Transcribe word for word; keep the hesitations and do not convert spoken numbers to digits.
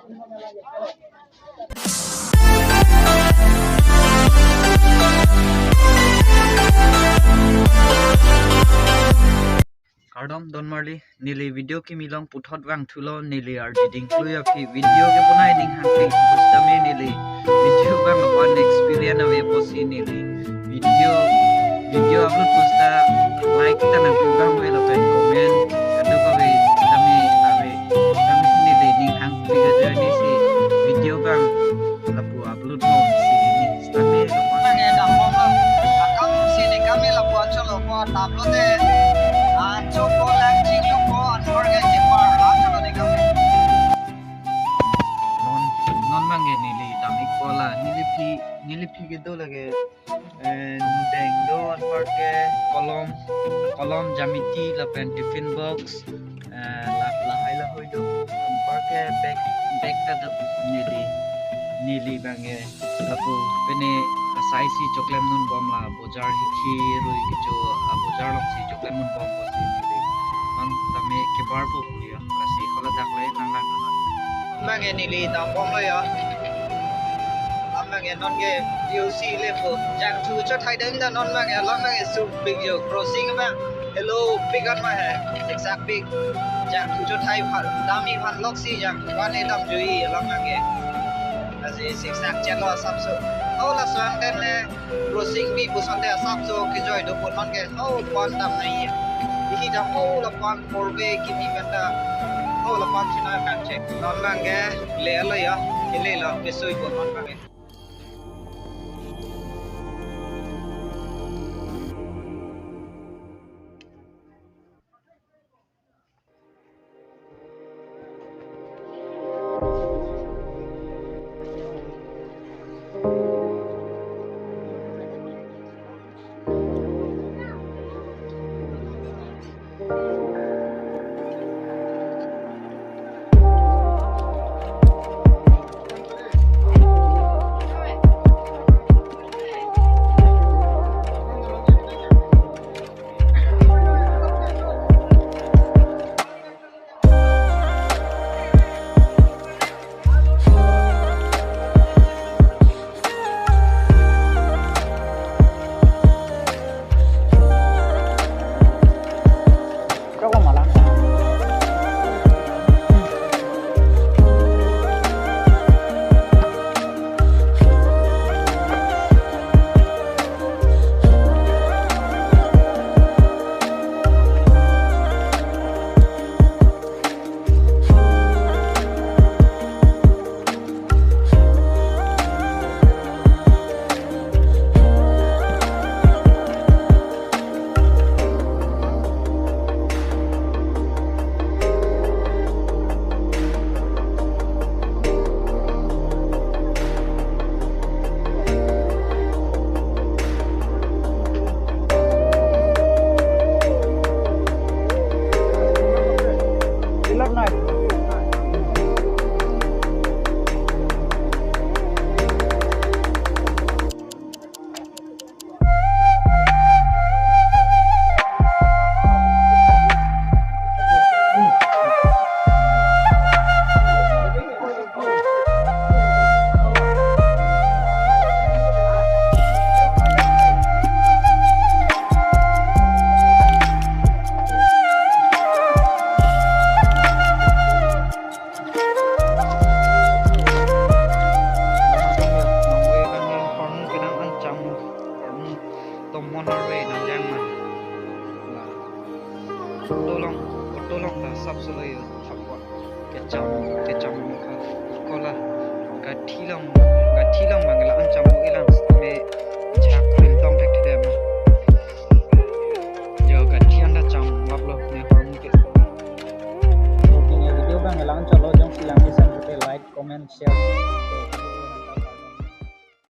Kardom donmarli, neli video kimi along puthot vangthulo, neli arjiding klui aphi video kebonai ning hangke pusitame neli video abang aphan experience ave pusi neli video, video upload pusita like ta nangpi abang ave lapen comment kadokave tame ave, tame neli ning hangpi ajoine si video abang lapu upload lo si neli sitame lapu. Nang e dam bom lo. Akam si ne kami lapu anchot lo ko tap lo te. Anchot ko lang ching lo ko anwar ke jepar lang chot lo ne kami. Non, non abang ke neli dam ik ko la, neli phi, neli phi kedo lake, eh, nudeng do, anparke kolom, kolom, jamiti lapen tiffin box, eh, la, lahai lahoi do, anparke bag, bag ta do, neli, neli abang ke lapu pine asai si choklem dun bom la, bojar hikhi rui kecho abojar along si choklem dun bom pusi neli. Non tame kebar po pulo ya, lasi haladak le nang lang dun. Abang ke neli dam bom lo ya. Abang ke non ke P O C lepo. Jangthu chothai dam ta non abang ke, along abang ke suk pik yo, crossing abang. Hello, pik an ma he. Siksak pik. Jangthu chothai phan, dam-i aphan lok si jangthu aphan ne dam jui along abang ke. Lasi siksak chelo asapso. Oh, laso angdeng le crossing bi puson te asapso kejoi do pon non ke. Oh, pon dam nai. Ihi dam, oh, la pon korbe kimi benda. Oh, la pon china kan chek. Non abang ke le lo ya. Kele lo, kesui pon non abang ke. Nangve abang ke hormu kedam ancham, hormu tomon arve nang jang ma. La auto along, auto along ta asapso lo yo, sapwa. Kecham, kecham ka kola. Gathi along, gathi along abang la ancham mo ilang me chak pin tong thek thek dem.